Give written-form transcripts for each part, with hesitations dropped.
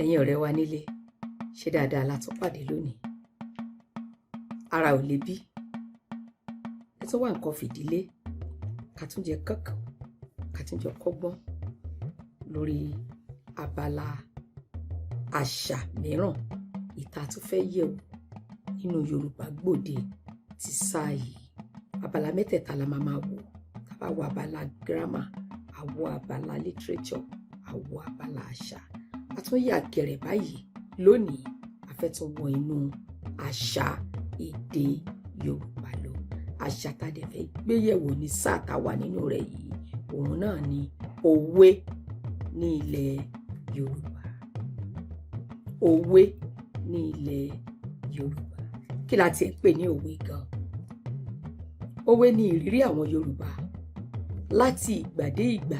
Ẹ̀yin ọ̀rẹ́ wa nílé, ṣé dáadáa la tún pàdé lónìí? Ara ò le bí. Ẹ tún wá nǹkan fìdílé, ká tún jẹ kankan, ká tún jọ kọ́gbọ́n lórí abala àṣà mìíràn ìta tún fẹ́ yẹ̀wò nínú Yorùbá Gbòde ti sáà yìí. Abala mẹ́tẹ̀ẹ̀ta la máa máa wò. Tá bá wo abala grammar, àwo abala literature, àwo abala àṣà. A tún yà gẹ̀rẹ̀ báyìí lónìí, a fẹ́ tún wọ inú àṣà èdè Yorùbá lọ. Àṣà tá a dẹ̀ fẹ́ gbé yẹ̀wò ní sáà tá a wà nínú rẹ̀ yìí, òun náà ni òwe ní ilẹ̀ Yorùbá. Òwe ní ilẹ̀ Yorùbá. Kí la tiẹ̀ ń pè ní òwe gan? Òwe ni ìrírí àwọn Yorùbá láti ìgbà dé ìgbà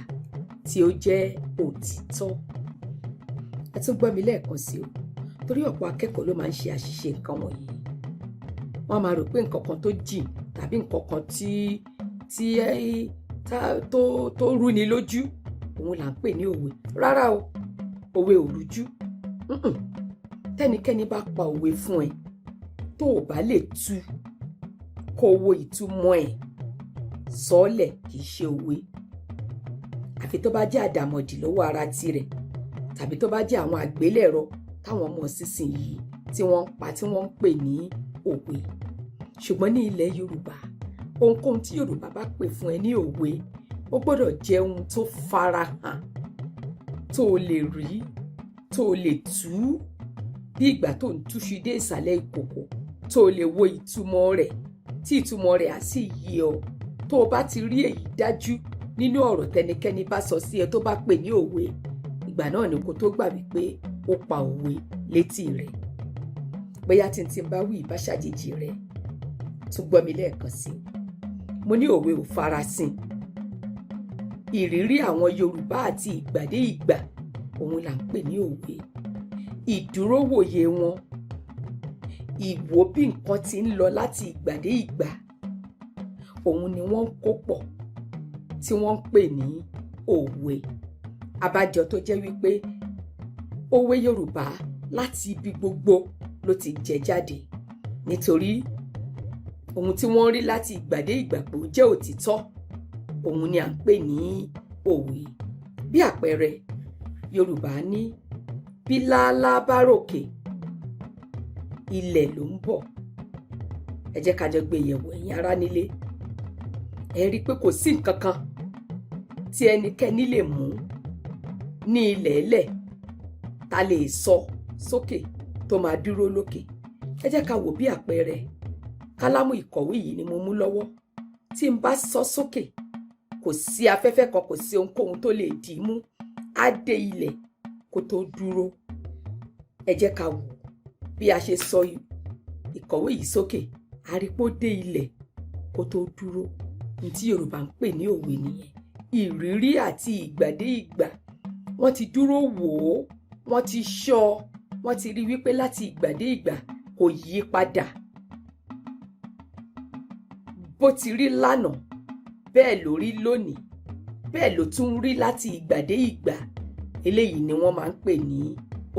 tí ó jẹ́ òtítọ́. Ẹ tún gbọ́ mi lẹ́ẹ̀kan sí o, torí ọ̀pọ̀ akẹ́kọ̀ọ́ ló máa ń ṣe àṣìṣe nǹkan wọ̀nyí. Wọ́n máa rò pé nǹkan kan tó jìn tàbí nǹkan kan tí tó rúni lójú, òun là ń pè ní òwe. Rárá o, òwe ò rújú. Tẹ́nikẹ́ni bá pa òwe fún ẹ, tó o bá lè tú, kó o wo ìtumọ̀ ẹ̀ sọ́ọ̀lẹ̀, kì í ṣe òwe. Àfi tó bá jẹ́ àdàmọ̀dì lọ́wọ́ ara tirẹ̀, tàbí tó bá jẹ́ àwọn àgbélẹ̀rọ táwọn ọmọ sísìnyìí tí wọ́n ń pa, tí wọ́n ń pè ní òwe. Ṣùgbọ́n ní ilẹ̀ Yorùbá, ohunkóhun tí Yorùbá bá pè fún ẹ ní òwe, ó gbọ́dọ̀ jẹ́ ohun tó farahàn, tó o lè rí, tó o lè tú bí ìgbà tó ń túṣu dé ìsàlẹ̀ ìkòkò, tó o lè wo ìtumọ̀ rẹ̀, tí ìtumọ̀ rẹ̀ á sì yé ọ. Tó o bá ti rí èyí dájú nínú ọ̀rọ̀ tẹnikẹ́ni bá sọ sí ẹ, tó bá pè ní òwe, ìgbà náà ni kó tó gbà wípé ó pa òwe létí rẹ̀. Bóyá tí n ti bá wí ìbá ṣàjèjì rẹ̀, tún gbọ́ mi lẹ́ẹ̀kan sí i. Mo ní òwe ò farasin. Ìrírí àwọn Yorùbá àti ìgbà dé ìgbà, òun là ń pè ní òwe. Ìdúrówòye wọn, ìwò bí nǹkan ti ń lọ láti ìgbà dé ìgbà, òun ni wọ́n ń kó pọ̀ tí wọ́n ń pè ní òwe. Abájọ tó jẹ́ wípé òwe Yorùbá láti ibi gbogbo ló ti jẹ jáde, nítorí ohun tí wọ́n rí láti ìgbà dé ìgbà pé ó jẹ́ òtítọ́, òun ni à ń pè ní òwe. Bí àpẹẹrẹ, Yorùbá ní bí láálá bá ròkè, ilẹ̀ ló ń bọ̀. Ẹ jẹ́ ká jọ gbé yẹ̀wò, ẹ̀yin ará nílé. Ẹ rí i pé kò sí nǹkan kan tí ẹnikẹ́ni lè mú ní ilẹ̀ ẹlẹ̀ ta lè sọ sókè tó máa dúró lókè. Ẹ jẹ́ ká wò bí àpẹẹrẹ, kálámù ìkọ̀wé yìí ni mo mú lọ́wọ́. Tí n bá sọ sókè, kò sí afẹ́fẹ́ kan, kò sí ohunkóhun tó lè dì í mú, á dé ilẹ̀ kó tó dúró. Ẹ jẹ́ ká wò bí a ṣe sọ ìkọ̀wé yìí sókè, a rí pé ó dé ilẹ̀ kó tó dúró. Ní tí Yorùbá ń pè ní òwe nìyẹn. Ìrírí àti ìgbà dé ìgbà, wọ́n ti dúró wò ó, wọ́n ti ṣọ́, wọ́n ti rí wípé láti ìgbà dé ìgbà kò yí padà. Bó ti rí lánàá, bẹ́ẹ̀ ló rí lónìí, bẹ́ẹ̀ ló tún rí láti ìgbà dé ìgbà. Eléyìí ni wọ́n máa ń pè ní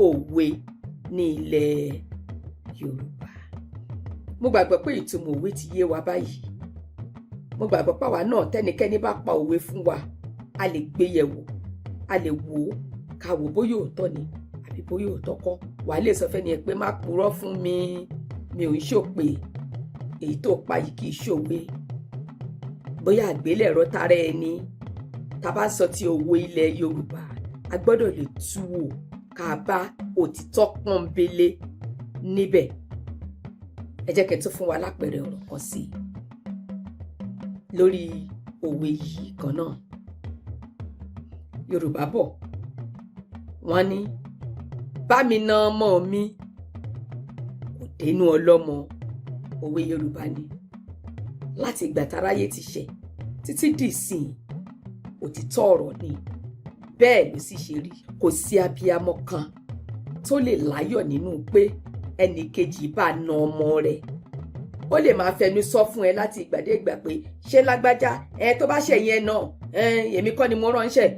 òwe ní ilẹ̀ Yorùbá. Mo gbàgbọ́ pé ìtumọ̀ òwe ti yé wa báyìí. Mo gbàgbọ́ pàwa náà, tẹ́nikẹ́ni bá pa òwe fún wa, a lè gbé yẹ̀wò, a lè wò ó, ká wò bóyá òótọ́ ni àbí bóyá òótọ́ kọ́. Wàá lè sọ fẹ́ni ẹ pé, "Má purọ́ fún mi, mi ò ń ṣòpè. Èyí tó pa yìí kì í ṣòwe." Bóyá àgbélẹ̀rọ tara ẹni. Tá a bá sọ ti òwe ilẹ̀ Yorùbá, a gbọ́dọ̀ lè tú wò ká bá òtítọ́ pọ́nbélé níbẹ̀. Ẹ jẹ́ kí n tún fún wa lápẹẹrẹ ọ̀rọ̀ kan sí i lórí òwe yìí kan náà. Yorùbá bọ̀, wọ́n ní bá mi na ọmọ mi, kò dénú ọlọ́mọ. Òwe Yorùbá ni. Láti ìgbà táráyé ti ṣẹ̀ títí dìsìn, òtítọ́ ọ̀rọ̀ ni, bẹ́ẹ̀ ló sì ṣe rí. Kò sí abiyamọ kan tó lè láyọ̀ nínú pé ẹnì kejì bá na ọmọ rẹ̀. Ó lè máa fẹnu sọ fún ẹ láti ìgbà dé ìgbà pé, "Ṣé lágbájá ẹ tó bá ṣe yẹn náà, èmi kọ́ ni mo ránṣẹ́,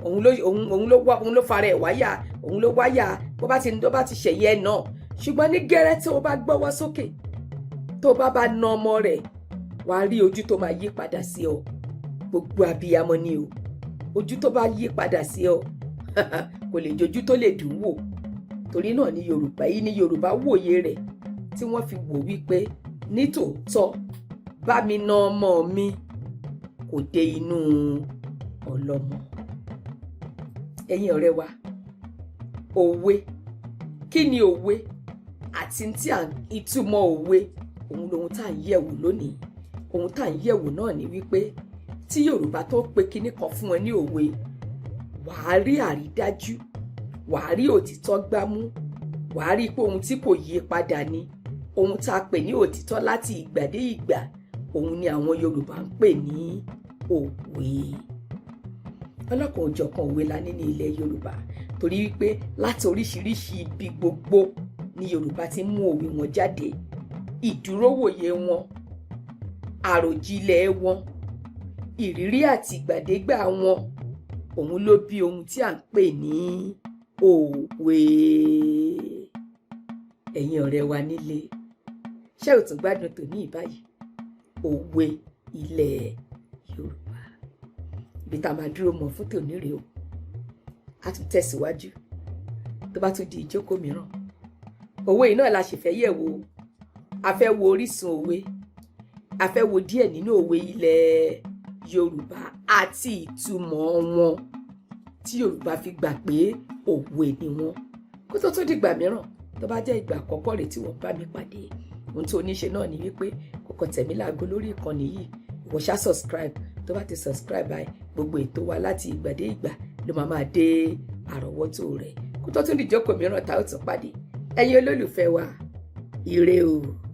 òun ló wá, òun ló fara ẹ̀ wáyà, òun ló wáyà bó bá ti ṣe yẹn náà." Ṣùgbọ́n ní gẹ́rẹ́ tí o bá gbọ́wọ́ sókè, tó bá na ọmọ rẹ̀, wàá rí ojú tó máa yí padà sí ọ. Gbogbo abiyamọ ni o. Ojú tó bá yí padà sí ọ kò lè jojú tó lè dùn wò. Torí náà ní Yorùbá yìí, ní Yorùbá wòye rẹ̀ tí wọ́n fi wò wípé nítòótọ́, bá mi na ọmọ mi kò dé inú ọlọ́mọ. Ẹ̀yin ọ̀rẹ́ wa, òwe, kí ni òwe àti tí à ìtumọ̀ òwe, òun lohun tá à ń yẹ̀wò lónìí. Ohun tá à ń yẹ̀wò náà ni wípé tí Yorùbá tó pe kinní kan fún ẹ ní òwe, wàá rí àrídájú, wàá rí òtítọ́ gbámú, wàá rí pé ohun tí kò yí padà ni. Ohun tá a pè ní òtítọ́ láti ìgbà dé ìgbà, òun ni àwọn Yorùbá ń pè ní òwe. Ọlọ́kan òjọ̀kan òwe la ní ní ilẹ̀ Yorùbá, torí wípé láti oríṣiríṣi ibi gbogbo ní Yorùbá ti ń mú òwe wọn jáde. Ìdúrówòye wọn, àròjinlẹ̀ wọn, ìrírí àti ìgbàdégbà wọn, òun ló bí ohun tí à ń pè ní òwe. Ẹ̀yin ọ̀rẹ́ wa nílé, ṣé ò tún gbádùn tòní ìbáyìí, òwe ilẹ̀ Yorùbá? Ibi tá a máa dúró mọ́ fún tòní rèé o. A tún tẹ̀síwájú tó bá tún di ìjókòó mìíràn. Òwe yìí náà la ṣe fẹ́ yẹ̀ wò. A fẹ́ wo orísun òwe, a fẹ́ wo díẹ̀ nínú òwe ilẹ̀ Yorùbá àti ìtumọ̀ wọn tí Yorùbá fi gbà pé òwe ni wọ́n. Kó tó tún dìgbà mìíràn, tó bá jẹ́ ìgbà àkọ́kọ́ rẹ̀ tí wọ́n bá mi pàdé, ohun tó ní ṣe náà ni wípé kó kàn tẹ̀mí láago lórí ìkànnì yìí. Ìwọ ṣá subscribe. Tó bá ti subscribe báyìí, gbogbo ètò wa láti ìgbà dé ìgbà ló máa máa dé àrọ́wọ́tó rẹ̀. Kó tó tún dìjókòó mìíràn tá ó tún pàdé, ẹ̀yin olólùfẹ́ wa, ire o.